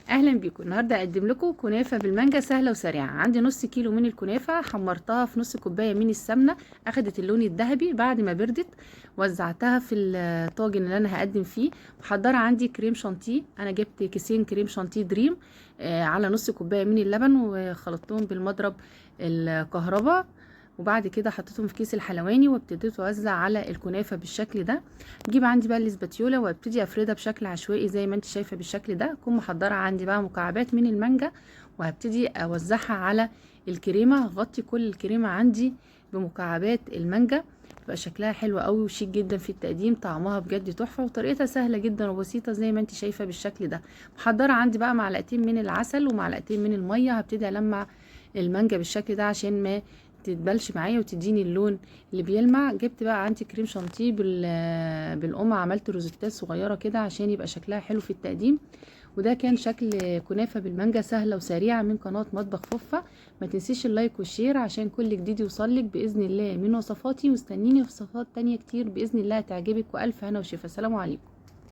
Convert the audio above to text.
اهلا بيكم. النهارده اقدم لكم كنافه بالمانجا سهلة وسريعة. عندي نص كيلو من الكنافه، حمرتها في نص كوباية من السمنة، اخدت اللون الذهبي. بعد ما بردت وزعتها في الطاجن اللي انا هقدم فيه. محضرة عندي كريم شانتيه، انا جبت كيسين كريم شانتيه دريم على نص كوباية من اللبن، وخلطتهم بالمضرب الكهرباء، وبعد كده حطيتهم في كيس الحلواني وابتديت اوزع على الكنافه بالشكل ده. اجيب عندي بقى الاسباتيولا وابتدي افردها بشكل عشوائي زي ما انت شايفه بالشكل ده. اكون محضرة عندي بقى مكعبات من المانجا وهبتدي اوزعها على الكريمة. هغطي كل الكريمة عندي بمكعبات المانجا، بيبقى شكلها حلو قوي وشيك جدا في التقديم، طعمها بجد تحفة وطريقتها سهلة جدا وبسيطة زي ما انت شايفه بالشكل ده. محضرة عندي بقى معلقتين من العسل ومعلقتين من المية، هبتدي المع المانجا بالشكل ده عشان ما تتبلش معايا وتديني اللون اللي بيلمع. جبت بقى عندي كريم شانتيه بالقمع، عملت روزيتات صغيرة كده عشان يبقى شكلها حلو في التقديم. وده كان شكل كنافه بالمانجا سهلة وسريعة من قناة مطبخ فوفا. ما تنسيش ال like وال share عشان كل جديد يوصلك باذن الله من وصفاتي، واستنيني في وصفات تانية كتير باذن الله تعجبك. والف هنا وشفا. سلام عليكم.